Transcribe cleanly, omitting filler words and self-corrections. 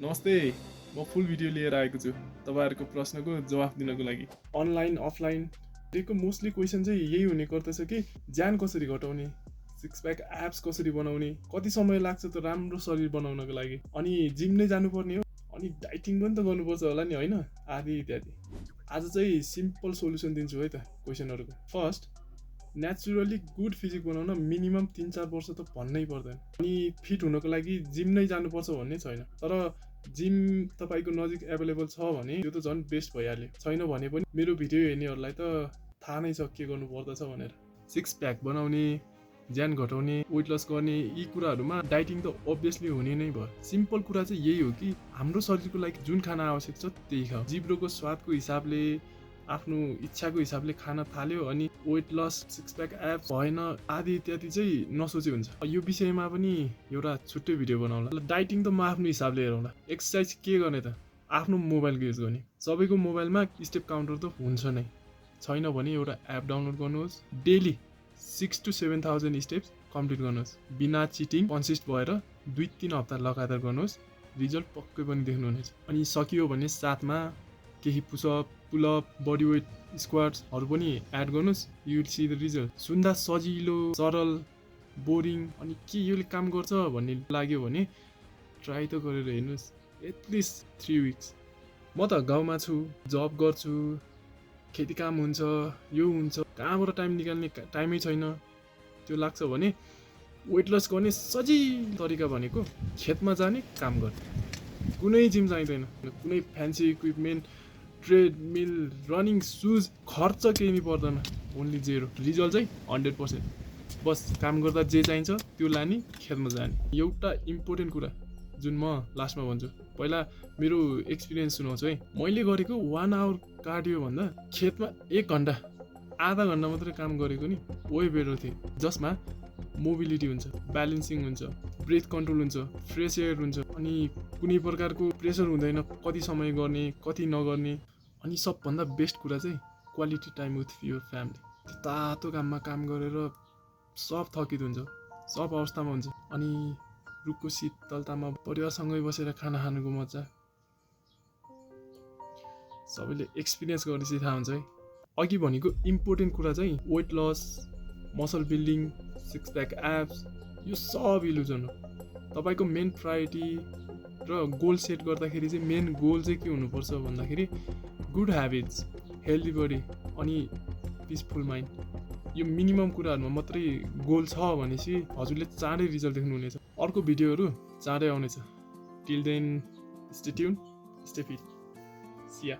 नमस्ते, म फुल भिडियो लिएर आएको छु तपाईहरुको प्रश्नको जवाफ दिनको लागि। अनलाइन अफलाइन दिएको मोस्टली क्वेशन चाहिँ यही हुने गर्दछ कि ज्यान कसरी घटाउने, सिक्स प्याक एब्स कसरी बनाउने, कति समय लाग्छ त राम्रो शरीर बनाउनको लागि, अनि जिम नै जानुपर्ने हो, अनि डाइटिङ पनि त गर्नुपर्छ होला नि हैन, आदि इत्यादि। आज चाहिँ सिम्पल सोलुसन दिन्छु है त क्वेशनहरुको। फर्स्ट, नेचुरली गुड फिजिक बनाउन मिनिमम 3-4 वर्ष त भन्नै पर्दैन। अनि फिट हुनको लागि जिम नै जानुपर्छ भन्ने छैन। तर जिम तपाईको नजिक एभाइलेबल छ भने त्यो त झन् बेस्ट भइहाल्यो। छैन भने पनि मेरो भिडियो हेर्नेहरुलाई त थाहा नै छ के गर्नु पर्दछ भनेर। सिक्स प्याक बनाउने, ज्यान घटाउने, वेट लस गर्ने यी कुराहरुमा डाइटिङ त obviously हुने नै भयो। सिम्पल कुरा चाहिँ यही हो कि हाम्रो शरीरको लागि जुन खाना आवश्यक छ त्यही खाऊ। जिब्रोको स्वादको हिसाबले आफ्नो इच्छाको हिसाबले खान थाल्यो अनि weight loss, six pack abs भएन आदि इत्यादि चाहिँ नसोचे हुन्छ। यो विषयमा पनि एउटा छुट्टै भिडियो बनाउला। डाइटिङ त म आफ्नो हिसाबले हेरौँला। एक्सरसाइज के गर्ने त आफ्नो मोबाइलको युज गर्ने। सबैको मोबाइलमा स्टेप काउन्टर त हुन्छ नै। छैन भने एउटा एप डाउनलोड गर्नुहोस्। डेली 6 to 7,000 स्टेप्स कम्प्लिट गर्नुहोस्। बिना चिटिङ कन्सिस्ट भएर 2-3 हप्ता लगातार गर्नुहोस्। रिजल्ट पक्कै पनि देख्नुहुनेछ। अनि सकियो भने साथमा केही पुसअप, पुलअप, बडी वेट स्क्वाट्सहरु पनि एड गर्नुस्। You will see the result. सुन्दा सजिलो, सरल, बोरिङ अनि के योले काम गर्छ भन्ने लाग्यो भने ट्राई त गरेर हेर्नुस्। At least 3 weeks. म त गाउँमा छु, जब गर्छु, खेती काम हुन्छ, यो हुन्छ, कहाँबाट टाइम निकाल्ने टाइमै छैन। त्यो लाग्छ भने वेट लस गर्ने सजिलो तरिका भनेको खेतमा जाने, काम गर्ने। कुनै जिम चाहिँदैन, कुनै fancy equipment, treadmill, running shoes, खर्च केही नि पर्दैन। ओन्ली 0। रिजल्ट चाहिँ 100%। बस काम गर्दा जे चाहिन्छ त्यो लाने, खेतमा जाने। एउटा इम्पोर्टेन्ट कुरा जुन म लास्टमा भन्छु। पहिला मेरो एक्सपिरियन्स सुनाउँछु है। मैले गरेको 1 आवर कार्डियो भन्दा खेतमा 1 घण्टा, आधा घण्टा मात्रै काम गरेको नि way बेटर थियो। जसमा मोबिलिटी हुन्छ, ब्यालेन्सिङ हुन्छ, ब्रेथ कन्ट्रोल हुन्छ, फ्रेश एयर हुन्छ, अनि कुनै प्रकारको प्रेसर हुँदैन कति समय गर्ने, कति नगर्ने। अनि सबभन्दा बेस्ट कुरा चाहिँ quality time with your family. तातो काममा काम गरेर सब थकित हुन्छ, सब अवस्थामा हुन्छ, अनि रुखको शीतलतामा परिवारसँगै बसेर खाना खानुको मजा सबैले एक्सपिरियन्स गरेपछि थाहा हुन्छ है। अघि भनेको इम्पोर्टेन्ट कुरा चाहिँ weight loss, muscle building, six pack abs यो सब इल्युजन हो। तपाईको मेन प्रायोरिटी र गोल सेट गर्दाखेरि चाहिँ मेन गोल चाहिँ के हुनुपर्छ भन्दाखेरि गुड ह्याबिट्स, हेल्दी बडी अनि पिसफुल माइन्ड। यो मिनिमम कुराहरुमा मात्रै गोल छ भनेपछि हजुरले चाँडै रिजल्ट देख्नुहुनेछ। अर्को भिडियोहरु चाँडै आउनेछ। Till then stay tuned, stay fit. See ya.